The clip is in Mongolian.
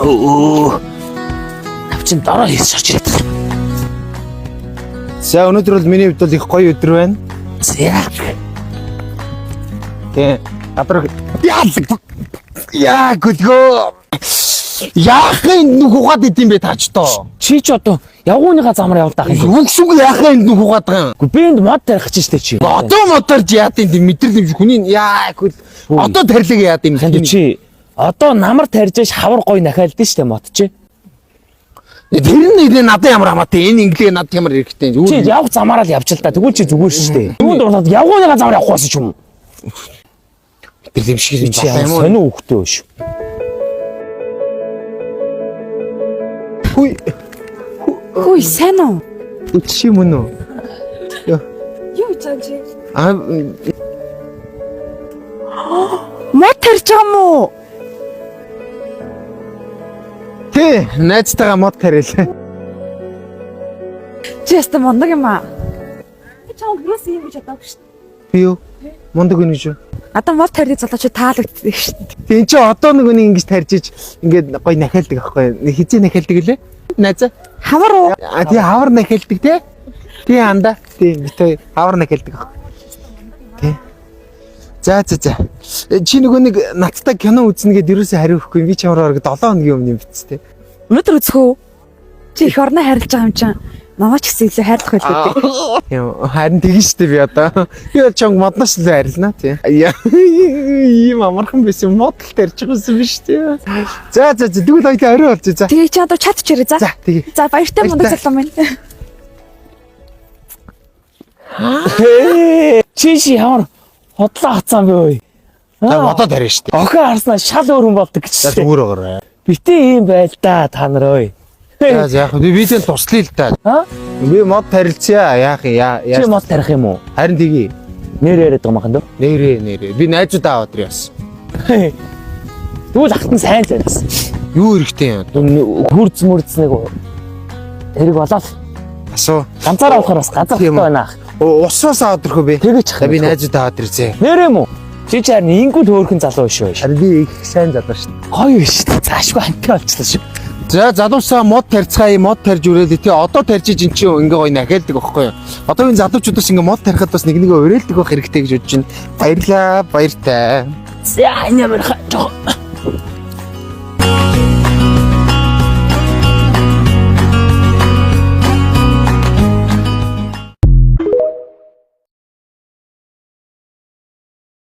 Өө. Навчин дороо хийс шорч ирээд байгаа. За, өнөөдөр бол миний хувьд бол их гоё өдөр байна. За. Тий. Гадар яа яа гөлгөө. Яах юм нүх угаад идэм бэ таач тоо. Чи ч одоо явгууныхаа замаар яваад байх юм. Үгсүг яах юм нүх угаад байгаа юм. Үгүй, би энд мод тарих гэж штэ чи. Одоо модорж яад юм тийм мэдрэл юм шиг хүний яа гөл. Одоо тарилэг яад юм. Ханд чи одоо намар тарьж ш хавар гой нахаалдэн штэ мод чи. Тэр нь нэ надад ямар хамаатай, энэ инглиг надад ямар хэрэгтэй юм. Чи явах замаараа л явж л та. Тэгвэл чи зүгээр штэ. Юунд болоод явгууныхаа замаар явахгүй байсан ч юм уу? Мэдрэл юм шиг юм Чи ямар юм уу? сонио хөхтэй вэ шүү. Хүй Хүй, сайн уу? чи мөн үү? Юу гэж байгаа чи? Аа. Мод тарьж байгаа юм уу? Тий, найзтайгаа мод тариал. Чи яста мундаг юм аа. Би чамд юус юм гэж бодоагүй шүү дээ. Би юу? Мундаг үнэ гэж юу? Одоо мод тарьдаг залуучууд таалагддаг шүү дээ. Тэг эн чи одоо нөгөө нэг ингэж тарьж ич ингээд гоё нахиалдаг аахгүй юу? Хизээ нахиалдаг лээ? Найзаа. Хавар уу? А тий, хавар нахиалдаг те. Тий, анда. Тий, бит хоёр хавар нахиалдаг аахгүй. Тий. За за за. Чи нөгөө нэг надтай кино үзнэ гэдээ юусоо хариу өгөхгүй. Би чамраа орог 7 хоногийн өмнө юм биз те. Өнөөдөр үзэх үү? Чи их орноо харилж байгаа юм чинь. Намаа ч гэсэн илүү хайрлах байлгүй дээ. Тийм, харин тэгэн штэ би одоо. Би бол чонг модноос л арилна тий. Яа, ийм амархан байсан, модал тарьж байсан биш тий. За за за, тэгвэл хоёлаа орой болж за. Тэгээ чи одоо чат чирээ за. За, тэгээ. За, баяртай мундаг Баяртай. залуу минь. Чи чи ямар хотлоо хацсан бэ ой. За, модоо тарина штэ. Охин харснаа шал өөр хүн болдог гэж. За, зүгээр огоорой. Битээ ийм байл да та нар ой. За за, яг би тэнд туслая л та. А? Би мод тарилцъя. Яах юм яа Чи яа. мод тарих юм уу? Харин тгий. Нэр яриад байгаа юм ханд. Нэрээ нэрээ. Би найзуудаа аваад ирээ бас. Тэгвэл ахтан сайн л байна. Юу хэрэгтэй юм? Хурц мөрц нэг хэрэг болоод Асуу. ганцаараа болохоор бас газар Тийм хаттай үү. байна. Усаас аваад ирэх үү би? Тэгэж За, би найзуудаа аваад ирзээ. Нэр юм уу? Чи чи харин ингүүл хөөрхөн залуу биш үү? Харин би их сайн залуу шүү дээ. Гоё биш үү? Заашгүй хамтаа болчихлоо шүү. За, залуусаа мод тарьцгаая, мод тарьж үрээлээ тий. Одоо тарьж иж эн чинь ингээ гоё нахиалдаг байхгүй юу? Одоо энэ залуучууд бас ингээ мод тарихад бас нэг нэгэ уриалдаг байх хэрэгтэй гэж бодож байна. Баярлаа, баяртай. За, энэ ямар жоох.